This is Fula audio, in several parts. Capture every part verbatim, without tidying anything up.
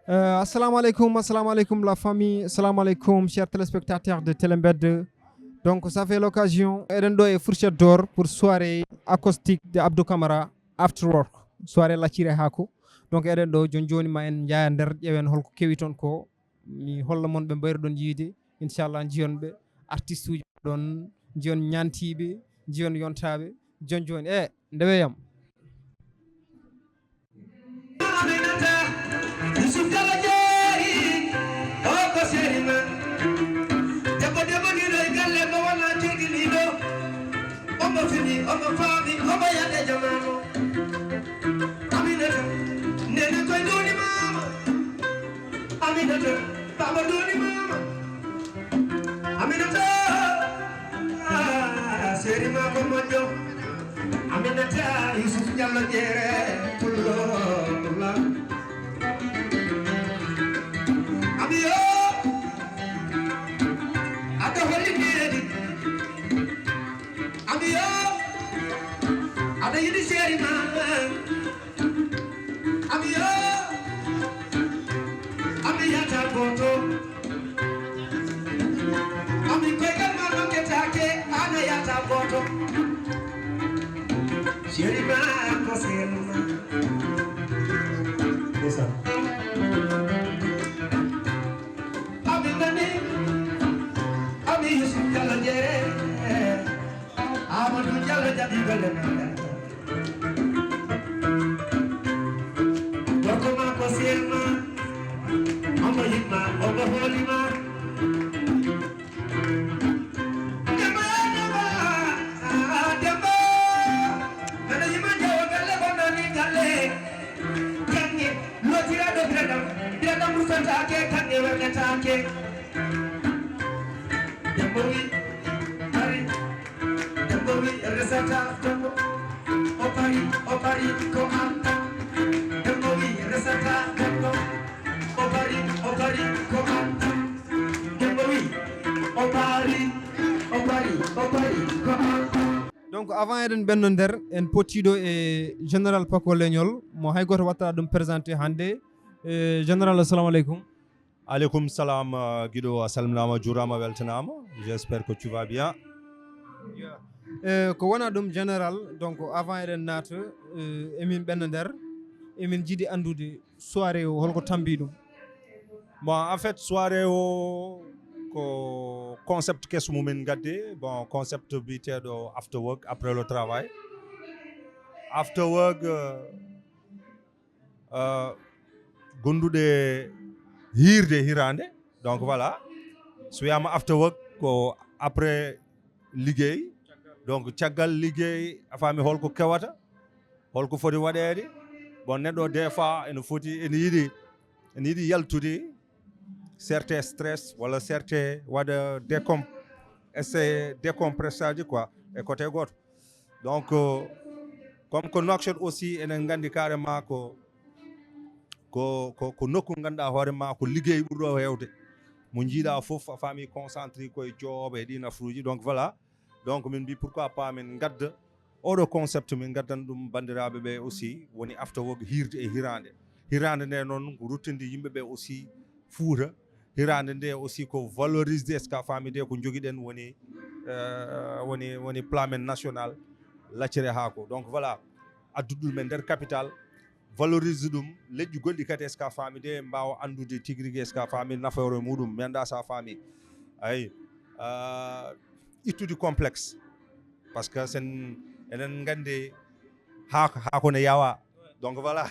Euh, assalamu alaikum, assalamu alaikum la famille, assalamu alaikum chers téléspectateurs de Telembed. Donc ça fait l'occasion, eɗen ɗo e Fourchette d'Or pour soirée acoustique de Abdou Camara After Work, soirée laccire haako. Donc eɗen ɗo joni joni ma en jaya nder ƴewen holko kewi toon ko, mi holla mon ɓe mbayruɗon yiide, inchallah jiyon ɓe artiste uji ɗon, jiyon ñantiɓe, jiyon yontaɓe. Joni joni e ndewe yam. Aminata, Yusuf Jalla jeeri, o ko seeri ma. Debbo debbo giɗo e galle mo wona jogiɗiɗo. Omo fini, omo faami, omo yaɗe jamaano. Aminata, nene koye duuni maama. Aminata, baaba duuni maama. Aminata, ah, seeri ma ko moƴƴo. Aminata, Yusuf Jallo Jeere, pullo, pullo. Ami yo, aɗa holli mbiyeɗi. Ami yo, aɗa yiɗi seeri ma. Ami yo, ami yata goto. Ami koygal ma ɗokketake, ana yata goto. Chéri ma ko selma. Ndeysaan. Ami nani, ami Yusuf Jallo Jeere. Amadou Jallo jaɓi golle ma. Gorko ma ko selma, omo yiɗma, omo hoolima. Demba, Demba, ah, Demba. Mbeɗa yima jawo galle, bonnani galle. Kaŋŋe, lotiraɗo biradam, biradam rusatake, kaŋŋe wernetake. Dembo wi, pari. Dembo wi, resata, dembo. O pari, o pari, ko anta. Dembo wi, resata, dembo. O pari, o pari, ko anta. Dembo wi, o pari, o pari, o pari, ko anta. Donc avant eɗen ɓenno nder, en pottiɗo e général Paco Leñol, mo hay goto watta ɗum présenté hannde. Eh, général, assalamu aleykum. Aleykum salam, uh, Guido, a salminaama, juuraama, weltanaama. J'espère que tu vas bien. Yeah. Eh, ko wona ɗum général, donc avant eɗen naata, eh, emin ɓenna nder, emin jiɗi anndude soirée o holko tambi ɗum. Bon, en fait, soirée o ko concept keso mumen gadde. Bon, concept biyeteeɗo after work, après le travail. After work, euh, euh, gonduɗe hiirde hiraande. Donc voilà, so wiyama after work ko après liggey. Donc caggal liggey a faami holko kewata, holko foti waɗeede. Bon, neɗɗo des fois ene foti, ene yiɗi, ene yiɗi yaltude certains stress walla certains waɗa décom-, essayer décompressage quoi e côté goto. Donc, euh, comme ko Nouakchott aussi, enen nganndi carrément ko, ko, ko, ko nokku ngannduɗaa hoore ma ko liggey ɓurɗo heewde. Mo njiiɗa fof a faami concentré koye job e ɗin afruuji. Donc voilà. Donc min mbi pourquoi pas min ngadda oɗo concept, min ngaddan ɗum banndiraaɓe ɓe aussi, woni after work hiirde e hiraande. Hiraande nde noon ko ruttinde yimɓe ɓe aussi Fuuta. Hiraande nde aussi ko valorisde, est-ce que a faami de, ko jogiɗen woni, euh, woni, woni plat men national, laccere haako. Donc voilà, addude ɗum e nder capital, valorise ɗum, leƴƴi goɗɗi kadi, est-ce que a faami de, mbaawa anndude tigi rigi, est-ce que a faami nafoore muɗum, mi annda so a faami. Ayi, euh, ittude complexe, parce que sen, eɗen nganndi haako, haako ne yawa. Donc voilà.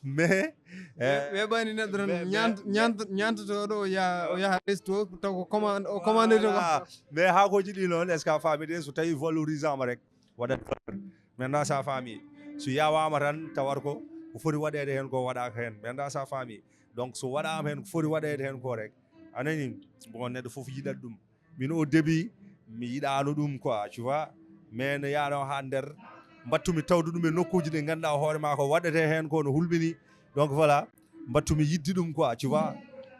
Mais, eh, weɓani neɗɗo tan mais, mais, ñant-, mais ñant-, ñantoto ɗo, o yaha, o yaha resto, taw ko commande, o commande to. Voilà. Mais haakoji ɗi noon, est-ce que a faami de, so tawi valorisama rek, waɗat valeur. Maintenant, sa faami. So yawama tan, tawat ko, ko foti waɗede hen ko waɗaka hen. Maintenant, sa faami. Donc, so waɗama hen ko foti waɗede hen ko rek, a nani, bon, neɗɗo fof yiɗat ɗum. Min au début, mi yiɗano ɗum quoi, tu vois. Mais no yaano ha nder, mbattumi tawde ɗum e nokkuji ɗi ganduɗa hoore ma ko waɗete hen ko no hulɓini. Donc voilà, mbattumi yidde ɗum quoi, tu vois.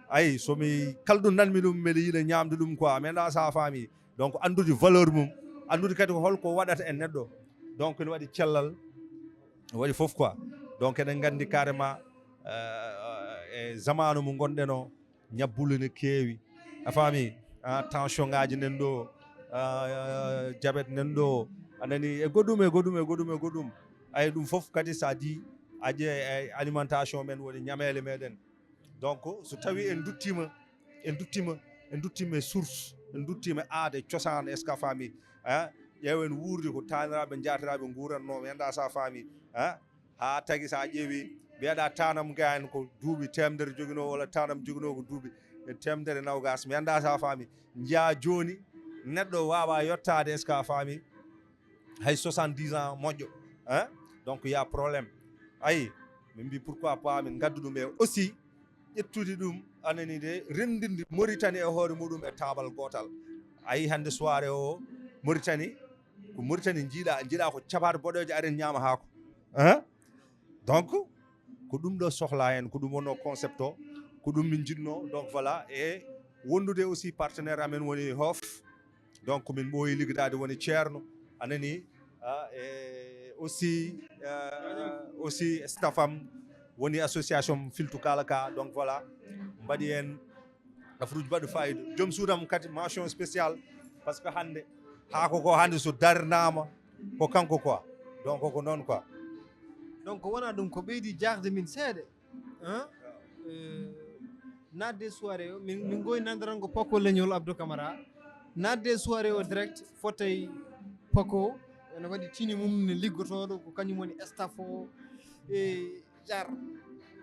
Ayi, so mi kala ɗum nanmi ɗum, mbeɗa yiɗa ñamde ɗum quoi. Mais nda sa faami. Donc anndude valeur mum, anndude kadi ko holko waɗata e neɗɗo. Donc ene waɗi cellal, No waɗi fof quoi. Donc eɗen nganndi carrément, euh, e zamanu mo ngonɗen o, ñabbuli ne keewi. A faami? Ah, tension ngaji nen ɗo, ah, jabet nen ɗo, a nani, e goɗɗum, e goɗɗum, e goɗɗum, e goɗɗum. Ay, ɗum fof kadi, ça dit, aje, e alimentation men woni ñameele meɗen. Donc so tawi en duttima, en duttima, en duttima e source, en duttima e aada, e cosaan, est-ce que a faami? Ah, ƴeewen wuurde ko taaniraaɓe, njaatiraaɓe nguuratnoo, mi anndaa so a faami. Ah, haa tagi so a ƴeewi, mbiyaɗa taanam gaayen ko duuɓi teemedere joginoo, walla taanam joginoo ko duuɓi teemedere nawgas, mi anndaa so a faami. Njiyaa jooni neɗɗo waawa yottaade, est-ce que a faami? Hay soixante-dix ans moƴƴo, hein? Donc il y a problème. Ayi, min mbi pourquoi pas min ngaddu ɗum e aussi ƴettude ɗum, anani de, renndinde Mauritanie e hoore muɗum e taabal gootal. Ayi hannde soirée o, Mauritanie, ko Mauritanie njiiɗa, njiiɗa ko cabaade boɗeejo, aren ñaama haako. Hein? Donc ko ɗum ɗo sohla en, ko ɗum wonno concept o, ko ɗum min njiɗno. Donc voilà, e wondude aussi partenaire amen woni Hof. Donc min ɓooyi liggodaade woni Ceerno, a nani, ah, e aussi, euh, aussi staff am woni association Filtu Kala Ka. Donc voilà, mbaɗi en afruuji mbaɗi fayida. Joom suudam kadi mention spéciale, parce que hannde haako ko hannde so darnaama ko kanko quoi. Donc ko noon quoi. Donc wona ɗum ko ɓeydi jaakde min seeɗa, hein? Euh, naatde soirée o, min min gowi nandarango Pako Leñol Abdou Camara. Naatde soirée o direct, fotay Pako, ene waɗi tini mum ne liggotooɗo, ko kañum woni staff o. E jar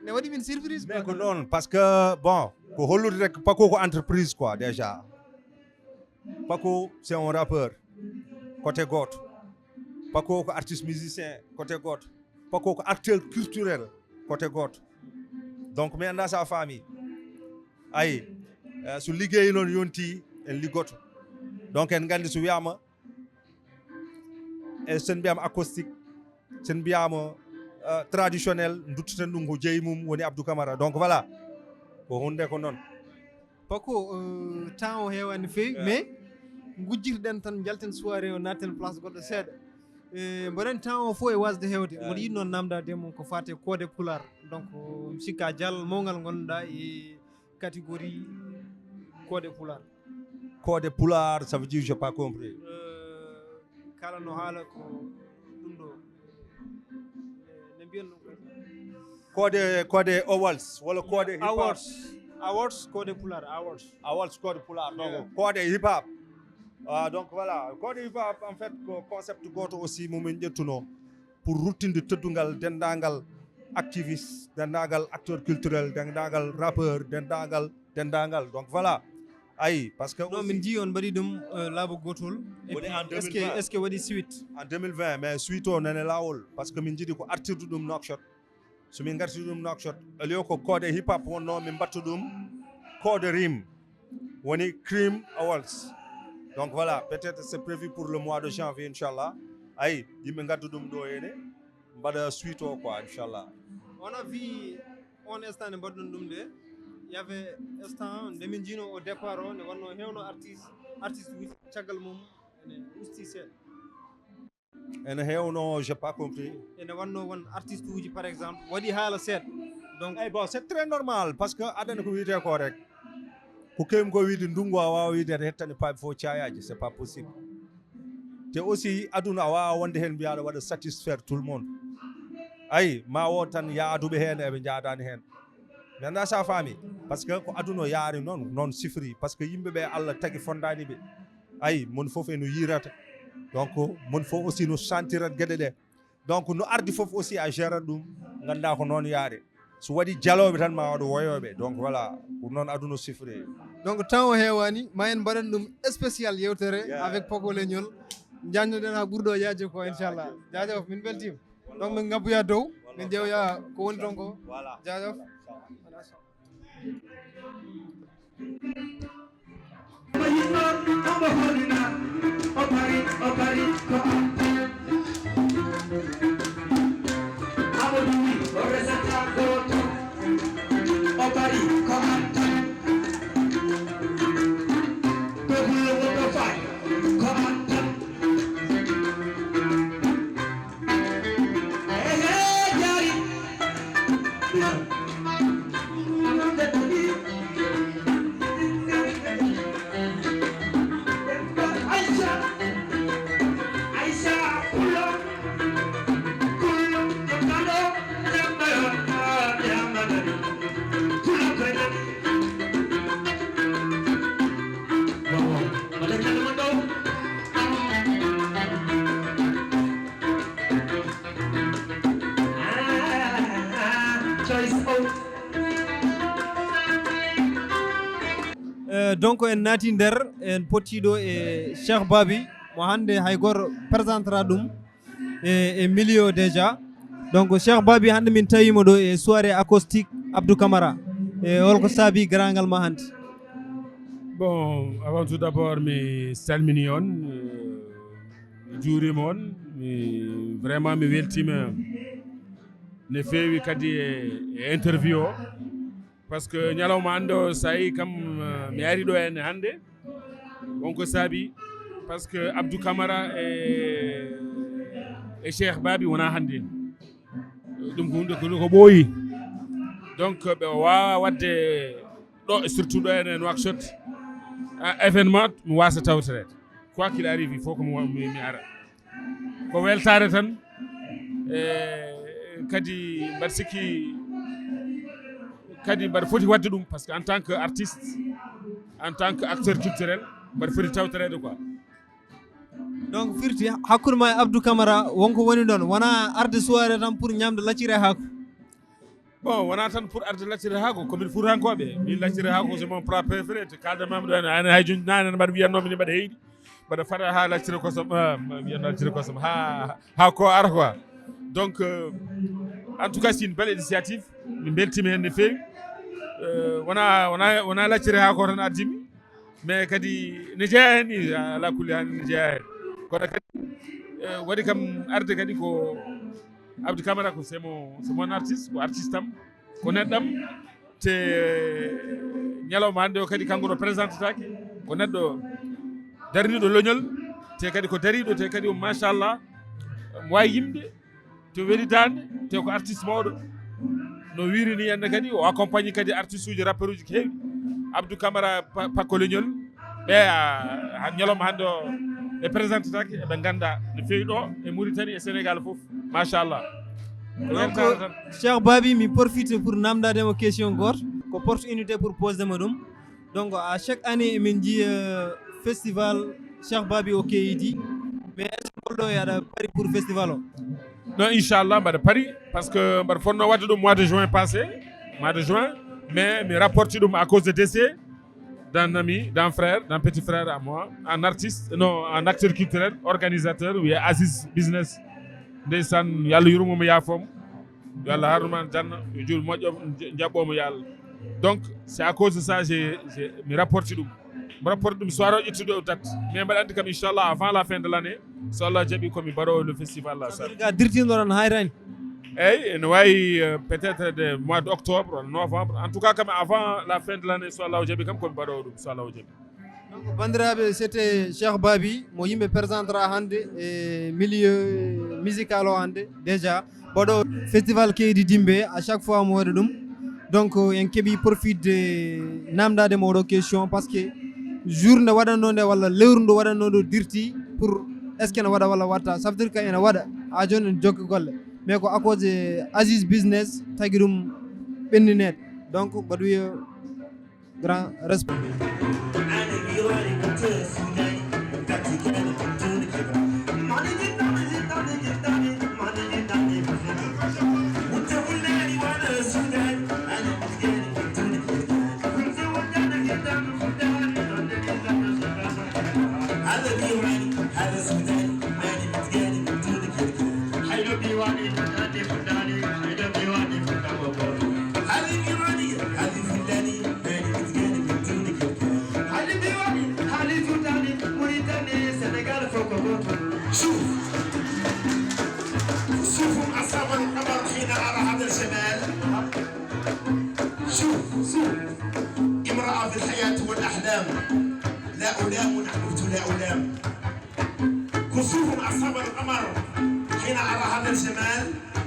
ne waɗi min surprise. Mais ko noon, parce que bon, ko hollude rek, Pako ko entreprise quoi déjà. Pako c'est un rappeur côté gooto. Pako ko artiste musicien côté gooto. Pako ko acteur culturel côté gooto. Donc mi anndaa so a faami. Ayi, eh, so liggey noon yonti, en liggoto. Donc en nganndi so wiyaama, e sen mbiyama acoustique, sen mbiyama, euh, traditionnel, dutteten ɗum ko jeyi mum woni Abdou Camara. Donc voilà, ko hunde ko noon. Pako, euh, temps o heewani no feewi, mais ngujjirɗen tan, njalten soirée o, natten place goɗɗo seeɗa. E mboɗen temps o fof e wasde heewde. Mboɗo yiɗ noon namdade mum ko fate koode Pulaar. Donc mi sikka jal mawngal ngonɗa e catégorie koode Pulaar. Koode Pulaar, ça veut dire, j'ai pas compris. Euh, kala no haala ko ɗum ɗo, ne mbiyan ɗum kadi koode, koode awards walla koode hip hop? Awards. Awards koode Pulaar, awards. Awards koode Pulaar, donc koode hip hop. Ah, donc voilà, koode hip hop en fait ko concept gooto aussi mo min ƴettuno pour ruttinde teddungal denndaangal activiste, denndaangal acteur culturel, denndaangal rappeur, denndaangal, denndaangal. Donc voilà. Ayi, parce que non, aussi min njii on mbaɗi ɗum, euh, laabi gootol. Et woni puis en est-ce que deux mille vingt. Est-ce que waɗi suite? En deux mille vingt, mais suite o nene laawol, parce que min njiɗi ko artirde ɗum Nouakchott. So min ngarti ɗum Nouakchott, au lieu ko koode hip hop wonno, min mbatta ɗum koode rim, woni Cream Awards. Donc voilà, peut-être c'est prévu pour le mois de janvier, inchallah. Ayi, yimɓe ngadda ɗum ɗo henne, mbaɗa suite o quoi, inchallah. On a vu on instant nde mbaɗɗon ɗum nde, y avait instant nde min njiino au départ o, nde wonno hewno artiste, artiste uji, caggal mum ene usti seeɗa. Ene hewno, j'ai pas compris. Ene wanno won artiste uji par exemple waɗi haala seeɗa. Donc ay, bon, c'est très normal, parce que adana ko wiyete ko rek, ko kewmi ko wiide ndungu a wawa wiide aɗa hettani paabi fof cayaji, c'est pas possible. Te aussi aduna a wawa wonde hen mbiyaɗo waɗa satisfaire tout le monde. Ayi, ma wo tan yaaduɓe hen eɓe jaadani hen. Mi annda sa faami, parce que ko aduna yaari noon, noon sifri, parce que yimɓe ɓe Allah tagi fondani ɓe. Ayi, mon fof eno yirata. Donc mon fof aussi no santirat gueɗe ɗe. Donc no ardi fof aussi a gérat ɗum, ganda ko noon yaari. So waɗi jaloɓe tan ma waɗo woyoɓe. Donc voilà, ko noon aduna sifri. Donc temps o hewani, ma en mbaɗan ɗum spécial yewtere avec Pako Leñol. Jañnoɗen ha ɓurɗo yaajo ko, inchallah. Jaajëf, min beltima. Donc min ngabboya dow, min ƴeewoya ko woni toon ko. Voilà. Jaajëf. Donc, en naati nder, en potti ɗo e Cheikh Babi, mo hannde hay goto présentera ɗum e, e milieu déjà. Donc, Cheikh Babi, hannde min tawima ɗo e soirée acoustique Abdou Camara. E holko saabi garangal ma hannde? Bon, avant tout d'abord, mi salmini on, euh, mi juurima on, mi vraiment mi weltima no feewi kadi e, e interview o. Parce que ñalawma hannde o, so tawi kam, eh, mi ari ɗo henne hannde, wonko saabi, parce que Abdou Camara e, e Cheikh Babi wona hannde. Ɗum ko hunde ko, ko ɓooyi. Donc ɓe waawa waɗde ɗo, surtout ɗo henne Nouakchott, ah, événement mi wasa tawtoreede. Quoi qu'il arrive, il faut que mi, mi, mi ara. Ko weltaare tan, e kadi mbaɗa sikki kadi mbaɗa foti waɗde ɗum, parce que en tant que artiste, en tant que acteur culturel, mbaɗa foti tawtoreede quoi. Donc, firti hakkunde ma e Abdou Camara, wonko woni ɗon, wona arde soirée tan pour ñamde lacciri e haako? Bon, wona tan pour arde lacciri e haako, komin fuutankooɓe, min lacciri e haako c'est mon plat préféré. To kaldamami ɗo henne, hay joni naane mbaɗa wiyatnoomi ni mbaɗa heyɗi, mbaɗa fada ha lacciri kosam, ah, wiyatno lacciri kosam ha, ha ko ara quoi. Donc, euh, en tout cas, c'est une belle initiative. Min mbeltima hen no feewi. Euh, wona, wona, wona lacciri e haako tan ardimi, mais kadi ne jeeya hen ni, ala kulli hal ne jeeya hen. Kono kadi, eh, waɗi kam arde kadi ko Abdou Camara, ko c'est mon, c'est mon artiste, ko artiste am, ko neɗɗam. Te, eh, ñalawma hannde o kadi kanko no présentataake, ko neɗɗo darniiɗo leñol, te kadi ko dariiɗo, te kadi o machallah, mo wawi yimde, to weli dande, te ko artiste mawɗo. No wiiri ni hannde kadi o accompagne kadi artiste uji, rappeur uji ko heewi. Abdou Camara pa-, pakko leñol, ɓe a, han ñalawma hannde o ɓe présentataake, eɓe ngannda no feewi ɗo e Mauritanie e Sénégal fof, machallah. Ko Donc, weltaare tan. Cheikh Babi, mi profite pour namdade mo question goto, ko opportunité pour poser mo ɗum. Donc, à chaque année, min jiya festival Cheikh Babi au K E D. Mais est-ce que ngol ɗo aɗa pari pour festival o? Non, inchallah, mbaɗa pari, parce que mbaɗa fotno waɗde ɗum mois de juin passé, mois de juin, mais mi rapporti ɗum à cause de décès d'un ami, d'un frère, d'un petit frère à moi, un artiste, non, un acteur culturel, organisateur, wiyee Aziz Business. Ndeysaan, yo Allah yurmo mo, yaafo mo. Yo Allah harnuman janna, yo juul moƴƴo jaɓɓo mo, yo Allah. Donc, c'est à cause de ça, j'ai, j'ai, mi rapporti ɗum. Mi rapporti ɗum, so waro ƴettude o date. Mais mbaɗa anndi kam, inchallah, avant la fin de l'année, so Allah jaɓi, ko mi baɗo le festival la salle. Ga dirtinɗo ɗon hayrani. Eyyi, ene wawi, euh, peut-être de mois d'octobre, novembre. En tout cas, kam avant la fin de l'année, so Allah jaɓi kam, ko mi baɗo ɗum, so Allah jaɓi. Donc, bandiraɓe, c'était Cheikh Babi, mo yimɓe présentera hannde e milieu musical o hannde déjà. Baɗo festival K E D Dimbe, à chaque fois mo waɗa ɗum. Donc, en keɓi profit de namdade mo oɗo question, parce que jour nde waɗanno nde walla lewru ndu waɗanno ndu dirti pour est-ce que ne waɗa walla watta. Ça veut dire que ene waɗa. Ha joni en jokki golle. Mais ko à cause de Aziz Business tagi ɗum ɓenninede. Donc, mbaɗa wiya grand respect. شوف، شوفوا أصحاب القمر حين أرى هذا الجمال. شوف، شوف، امرأة في الحياة والأحلام. لا ألام، أحببت لا ألام. كسوف أصاب القمر حين أرى هذا الجمال،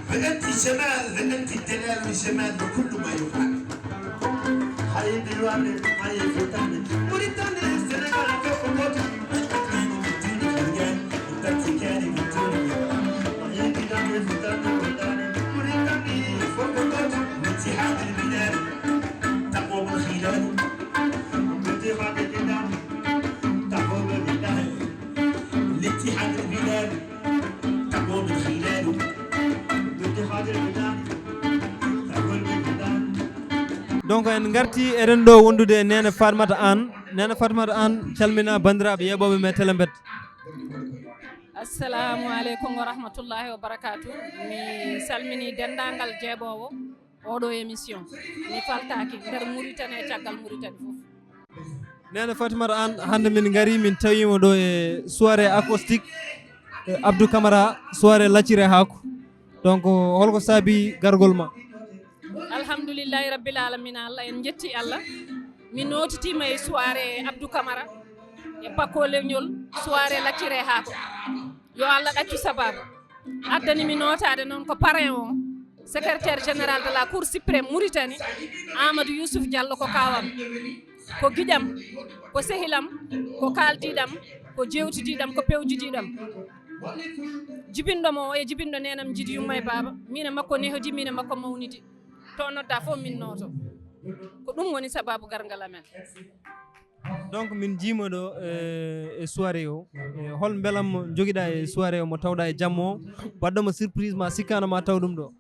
فأنت الجمال، فأنت الدلال والجمال وكل ما يقال. حي ديواني، حي فتاني، موريتاني، السنغال، كوكو كوتو. الاتحاد البلاد تقوم الخلال. الاتحاد البلاد تقوم الخلال. الاتحاد البلاد تقوم الخلال. الاتحاد البلاد تقوم الخلال. Donc, en ngarti eɗen ɗo wondude e Nene Fatmata Anne. Neene Fatimata Aan, calmina banndiraaɓe yeeɓooɓe me Telembed. Assalamu aleykum wa rahmatullahi wa barakatuh. Mi salmini denndaangal jeeɓoowo oɗo émission. Mi faltaaki nder Muritani e caggal Muritani fof. Neene Fatimata Aan, hannde min ngari, min tawiima ɗo e soirée acoustique, eh, Abdou Camara, soirée lacciri e haako. Donc, holko saabi gargol ma? Alhamdulillahi rabbil alamina, Allah, en jetti Allah. Mi nootitiima e soirée Abdou Camara e Pakko Leñol, soirée lacciri e haako. Yo Allah ɗaccu sababu. Addani mi nootaade noon ko parrain o, secrétaire général de la Cour suprême Mauritanie, Amadou Youssouf Diallo, ko kaawam, ko giƴam, ko sehilam, ko kaaldiiɗam, ko jeewtidiiɗam, ko pewjidiiɗam. Jibinɗo mo o e jibinɗo neenam njiidi yumma e baaba, miin e makko nehodi, miin e makko mawnidi. To nodda fof min nooto. Ko ɗum woni sababu garngal amen. Donc, min njiima ɗo, eh, e soirée o. Eh, hol mbelam mo njogiɗa e soirée o mo tawɗa e jamma o? Waɗɗo ma surprise ma sikkaano ma taw ɗum ɗo?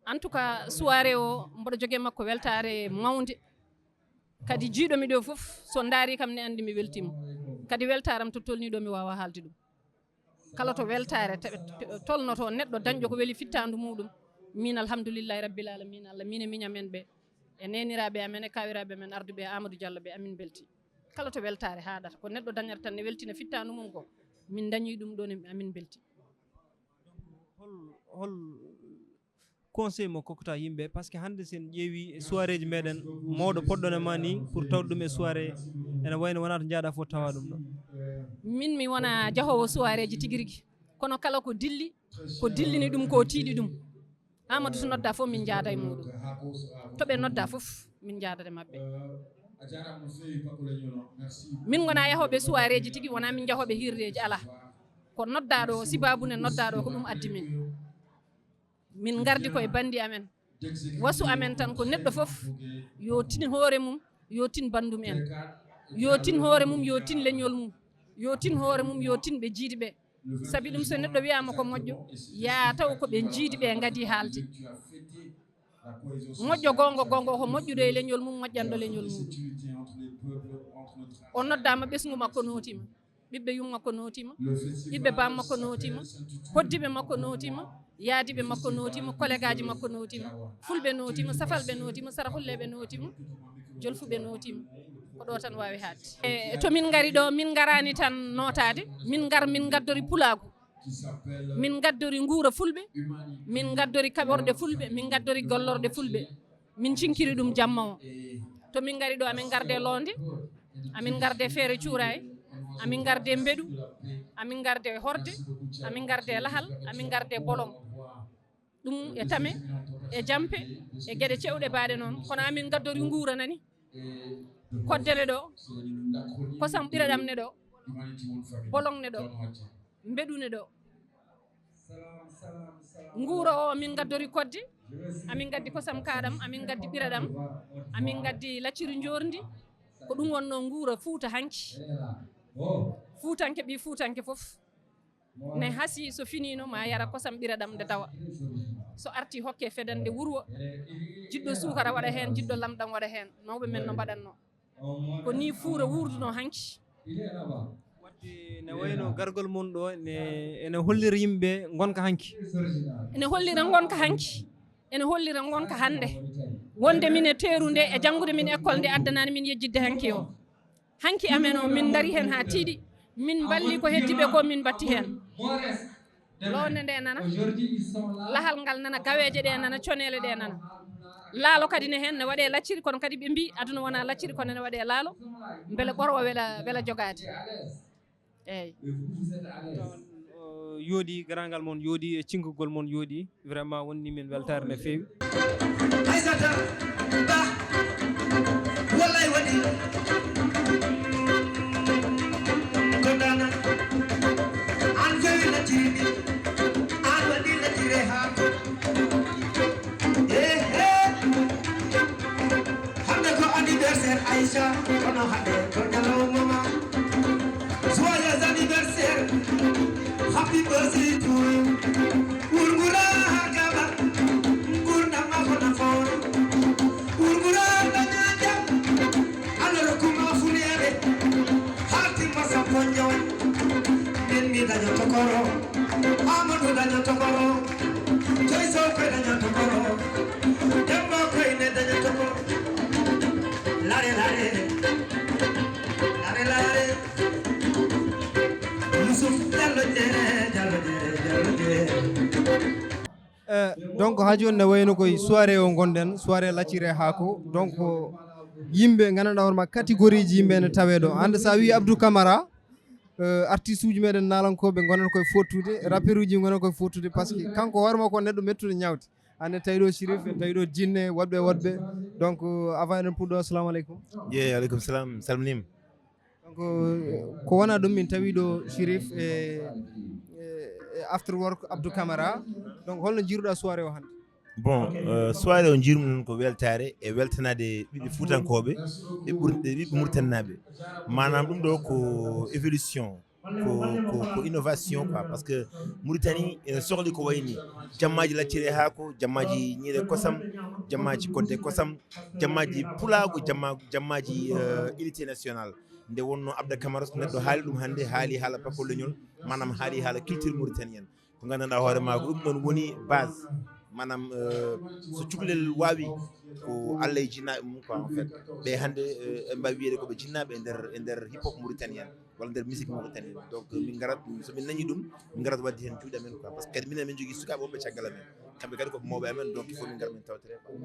En tout cas, soirée o mboɗo jogii e makko weltaare mawnde. Kadi jiiɗo mi ɗo fof, so ndaari kam ne anndi mi weltiima. Kadi weltaaram to tolni ɗo mi waawa haalde ɗum. Kala to weltaare te-, te-, tolnoto neɗɗo dañɗo ko weli fittaandu muɗum. Min alhamdulillahi rabbil alamin, Allah min e miñamen ɓe, e neeniraaɓe amen, e kaawiraaɓe amen arduɓe e Amadou Diallo ɓe, amin belti. Kala to weltaare haaɗata, ko neɗɗo dañata tan ne weltina fittaandu mum ko, min dañi ɗum ɗon, amin belti. Hol, hol conseil mo kokkata yimɓe? Parce que hannde sen ƴeewi e soirée ji meɗen, mawɗo poɗɗo ne ma ni pour tawde ɗum e soirée, ene wayno wona to jaaɗa fof tawa ɗum ɗo. Min mi wona jahoowo soirée ji tigi rigi, kono kala ko dilli, ko dillini ɗum, ko tiiɗi ɗum. Amadou to nodda fof min njaada e muɗum. To ɓe nodda fof min njaada e maɓɓe. Min ngona yahooɓe soirée ji tigi, wona min jahooɓe hirdeji, ala. Ko noddaɗo o, sibabu ne noddaɗo o, ko ɗum addi min. Min ngardi koye banndi amen. Wasu amen tan ko neɗɗo fof yo tin hoore mum, yo tin banndum en. Yo tin hoore mum, yo tin leñol mum. Yo tin hoore mum, yo tin ɓe jiidi ɓe. Sabi ɗum, so neɗɗo wiyaama ko moƴƴo, yaa taw ko ɓe jiidi ɓe ngadi haalde. Moƴƴo goonga, goonga ko moƴƴuɗo e leñol mum, moƴƴanɗo leñol mum. O noddaama, ɓesngu makko nootiima. Ɓiɓɓe yum makko nootiima, ɓiɓɓe baam makko nootiima, hoddiiɓe makko nootiima, yaadiiɓe makko nootiima, kolegaaji makko nootiima, fulɓe nootiima, safalɓe nootiima, saraxulleeɓe nootiima, jolfuɓe nootiima. Ko ɗo tan waawi haaɗde. E to min ngari ɗo, min ngaraani tan nootaade, min ngar, min ngaddori pulaagu. Min ngaddori nguura fulɓe, min ngaddori kaɓorɗe fulɓe, min ngaddori gollorɗe fulɓe. Min cinkiri ɗum jamma o. To min ngari ɗo, amin ngarde loonde, amin ngarde feere cuuraay, amin ngarde mbeɗu, amin ngarde horde, amin ngarde lahal, amin ngarde bolong. Ɗum e tame, e jampe, e geɗe cewɗe baaɗe noon. Kono amin ngaddori nguura nani. Kodde ne ɗo, kosam ɓiraɗam ne ɗo, bolong ne ɗo, mbeɗu ne ɗo. Nguura o, amin ngaddori kodde, amin ngaddi kosam kaaɗam, amin ngaddi ɓiraɗam, amin ngaddi lacciri njoorndi. Ko ɗum wonno nguura Fuuta hanki. Fuutanke, ɓii Fuutanke fof ne hasi, so finiino ma yara kosam ɓiraɗam nde tawa. So arti hokke fedande wurwo, jiɗɗo suukara waɗa heen, jiɗɗo lamɗam waɗa heen. Mawɓe men no mbaɗatno. Ko ni fuura wuurduno hanki. Wadde ne wayno gargol mon ɗo ne, ene hollira yimɓe ngonka hanki. Ene hollira ngonka hanki. Ene hollira ngonka hannde. Wonde min e teeru nde, e janngude min école nde, addanani min yejjitde hanki o. Hanki amen o, min ndari heen haa tiiɗi. Min mballi ko heddi ɓe ko, min mbatti heen. Loonde nde nana, lahal ngal nana, gaweeje ɗe nana, coneele ɗe nana. Laalo kadi ne heen ne waɗe lacciri, kono kadi ɓe mbii aduna wona lacciri, kono ne waɗe laalo, mbele ɓorwa wela, wela jogaade. Eeyi. O yooɗi, garangal mon yooɗi, e cingugol mon yooɗi. Vraiment, wonni min weltaare no feewi. Aysata Ba, wallaay waɗi ko dana. An fewi lacciri, an waɗi lacciri haa ko. Eh, eh. Hannde ko anniversaire Aïcha, kono hannde ko ñalawma ma. Joyeux anniversaire. Happy birthday to you. Wurgura kaba. Gurdam ma ko nafoore. Wurgura daña jam. Allah rokkuma funeere. Tokoro, Toiso koy daña tokoro, Demba koy ne daña tokoro. Lare lare, lare lare. Yusuf Jallo Jere, Jallo Jere, Jallo Jere. Eh, donc ha joni ne wayno koye soirée o gonɗen, soirée laccire haako. Donc yimɓe gandanɗa hoorema, catégorie ji yimɓe ene tawe ɗo. Hande sa wi Abdou Camara, eh, artiste uji meɗen nalankoɓe gonata koye fottude, rappeur uji gonata koye fottude, par ce que kanko hoore makko ko neɗɗo mettuɗo ñawde. Hande tawi ɗo Chérif, tawi ɗo Jinne, woɗɓe woɗɓe. Donc, eh, avant eɗen puɗɗo, assalamu aleykum. Ye, aleykum salam, salminima. Donc, eh, ko wona ɗum min tawi ɗo Chérif e, e, e after work Abdou Camara. Donc holno jiiruɗa soirée o hande? Bon, euh, soirée o jiirmi noon ko weltare e weltanade ɓiɓɓe fuutankoɓe e ɓurɓe ɓiɓɓe muritaninaaɓe. Manam ɗum ɗo ko évolution, ko, ko, ko innovation quoi, par ce que Mauritanie ene sohli ko wayni jammaji lacciri e haako, jammaji ñiiri e kosam, jammaji kodde kosam, jammaji pulaagu, jamma, jammaji euh, unité nationale. Nde wonno Abda Camara, so neɗɗo haali ɗum hande, haali haala pako leñol, manam haali haala culture mauritanienne. Ko gandanɗa hoore ma ko ɗum ɗon woni base, manam euh, so cukalel wawi ko Allah e jinnaɓe mum quoi. En fait ɓe hande euh, en mbawi wiyede koɓe jinnaɓe e nder e nder hip hop mauritanien walla nder musique mauritanien. Donc min garat, so min nañi ɗum, min garat wadde hen juuɗe amen quoi, par ce que kadi minen min jogui sukaɓe wonɓe caggal amen, kamɓe kadi koɓe mawɓe amen. Donc il faut min gara min tawtire quoi.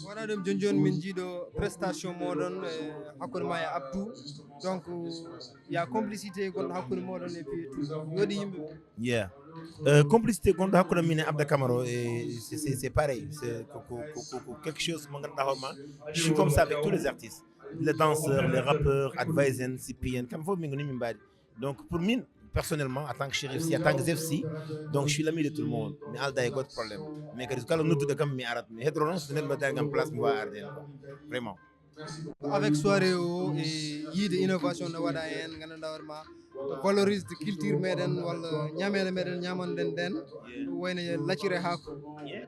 Wona ɗum, joni joni min jiiɗo prestation moɗon e hakkude ma e Abdou. Donc ya complicité gonɗo hakkude moɗon et puis tout, waɗi yimɓe. Yeah. Euh, complicité gonɗo hakkude min e Abda Camara o, e c'est c'est- c'est pareil, c'est ko- ko- ko- ko- ko quelque chose mo ganduɗa hoorema. Je suis comme ça avec tous les artistes, les danseurs, les rappeurs, advisors, C P N, kamɓe foof min ko ni min mbaɗi. Donc pour min personnellement, en tant que Chérif Sy, en tant que Zef Sy, donc je suis l'ami de tout le monde, mi alda e goto problème. Mais kadi so kala nodduɗo kam mi arat, mi hedoro noon so neɗɗo noddani kam place mi wawa arde hen quoi. Vraiment. Avec soirée o e yiide innovation no waɗa hen, gandanɗa hoorema valorise de culture meɗen walla ñamele meɗen ñamanɗen ɗen, wayno laccire haako.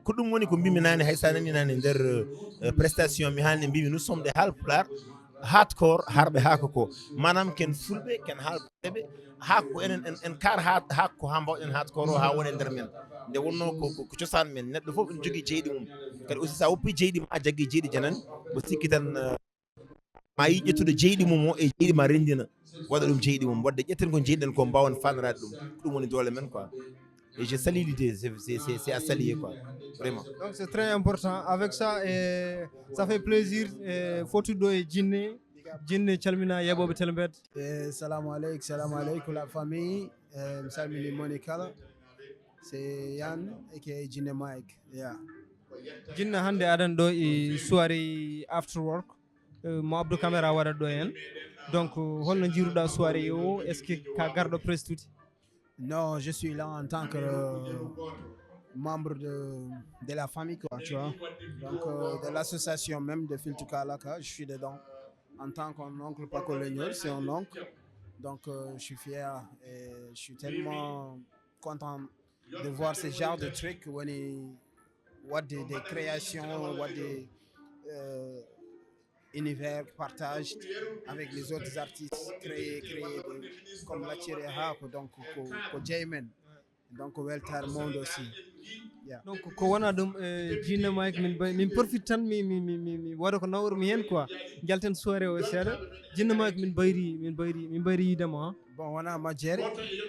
Ko ɗum woni ko mbimi nane, hay sa nani nane nder euh, prestation mi haalni mbimi nous sommes des haalpulaar hardcore harɓe haako ko, manam ken fulɓe ken haalpulaar ɓe. Haako ko enen en, en kar ha haako ko ha mbawɗen hardcore o ha wona e nder men. Nde wonno ko, ko, ko cosaan men, neɗɗo fof ene jogii jeyɗi mum. Kadi aussi sa woppi jeyɗi ma, a jaggi jeyɗi janani, mbo sikki tan euh, ma yi ƴettude jeyɗi mum o e jeyɗi ma renndina, waɗa ɗum jeyɗi mum. Wadde ƴetten ko jeyɗen ko, mbawen fanarade ɗum. Ko ɗum woni doole men quoi. Et je salue l'idée, c'est- c'est c'est- c'est à saluer quoi, vraiment. Donc c'est très important avec ça. Et ça fait plaisir e fottude ɗo e Jinne. Jinne calmina yeɓoɓe Telebed. Eh, salamu aleykum, salamu aleykum la famille. Eh, mi salmini moni kala. C'est Yann aka Jinne Mike. Yeah. Jinne, hande aɗa ɗo e soirée after work, eh, mo Abdou Camara waɗat ɗo hen. Donc holno jiiruɗa soirée o? Est ce que ka garɗo presse tuuti? Non, je suis là en tant que euh, membre de, de la famille, quoi, tu vois. Donc, euh, de l'association même de Filtu Kalaka, je suis dedans. En tant qu'un oncle, pas colonial, c'est un oncle. Donc, euh, je suis fier et je suis tellement content de voir ce genre de truc. When he, what des, des créations, what des euh, univers, partage avec les autres artistes, créer, créer des, comme Lacciri Haako, donc ko, ko Jeymen. Donc weltare monde aussi. Yeah. Donc ko wona ɗum, eh, Jinne Mike, min bay- min profite tan mi mi mi mi mi waɗa ko nawrumi hen quoi. Jalten soirée o seeɗa. Jinne Mike, min bayri min bayri min bayri yiidema, hein. Bon, wona majjere,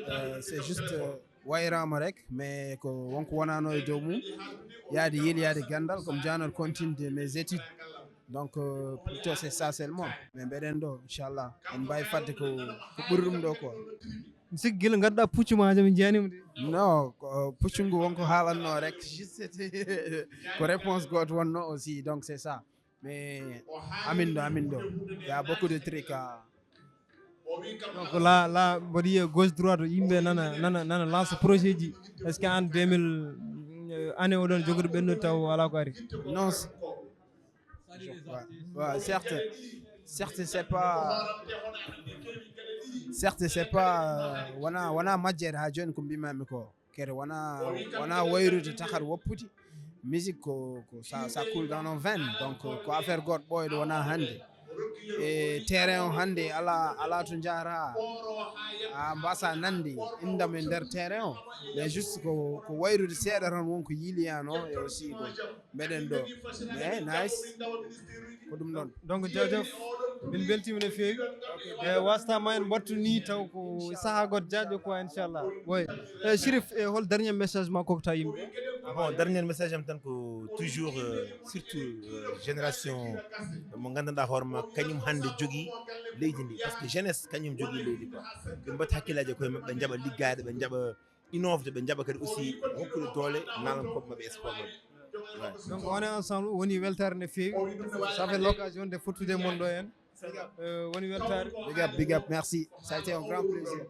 euh, c'est juste euh, wayrama rek, mais ko wonko wonano e dow mum, yaade yel yaade gandal, comme janor continue de mes études. Donc euh, plutôt c'est ça seulement. Mais mbeɗen ɗo inchallah en mbawi fadde ko ko ɓuri ɗum ɗo quoi. Mi sikki gila gadduɗa puccu ma jam, mi jeyanima de. Non, ko puccu ngu wonko haalanno rek, juste c'était ko réponse goto wonno aussi, donc c'est ça. Mais amin ɗo, amin ɗo, il y a beaucoup de trucs à Donc là là mboɗo yiya gauche droite, yimɓe nana nana nana lance projet ji. Est ce que an deux mille, euh, année oɗon jogude ɓennude taw ala ko ari? Non, c'est- je crois. Ouais, certes, certes c'est pas certes c'est pas euh, wona wona majjere ha joni ko mbimami ko, kere wona wona wayrude takat woppude. Musique ko ko ça, ça coule dans nos veines, donc euh, ko affaire goto ɓooyɗo wona hande. E terrain o hannde ala ala to njahata a mbasa nande indam e nder terrain o, mais juste ko ko wayrude seeɗa tan won ko yiiliyano e aussi ko mbeɗen ɗo mais nice ko ɗum ɗon. Donc jaajëf, min mbeltiima no feewi. E wasta ma en mbattu ni taw ko saha goɗɗo jaajɗo quoi inchallah. Oui. E Chérif, e hol dernier message ma kokta yimɓe? Bon, dernier message am tan ko toujours euh, surtout euh, génération mo gandanɗa hoore ma kañum hannde jogii leydi ndi, parce que jeunesse kañum jogii leydi quoi. Ɓe mbatta hakkillaji e koye maɓɓe, ɓe njaɓa liggaade, ɓe njaɓa innovde, ɓe njaɓa kadi aussi hokkude doole nalankoɓe maɓɓe e sport maɓɓe. Ouais. Donc on est ensemble, woni weltaare no feewi. Ça fait l'occasion de fottude mon ɗo en. Euh, woni weltaare. Big up, big up, merci. Ça a été un grand plaisir.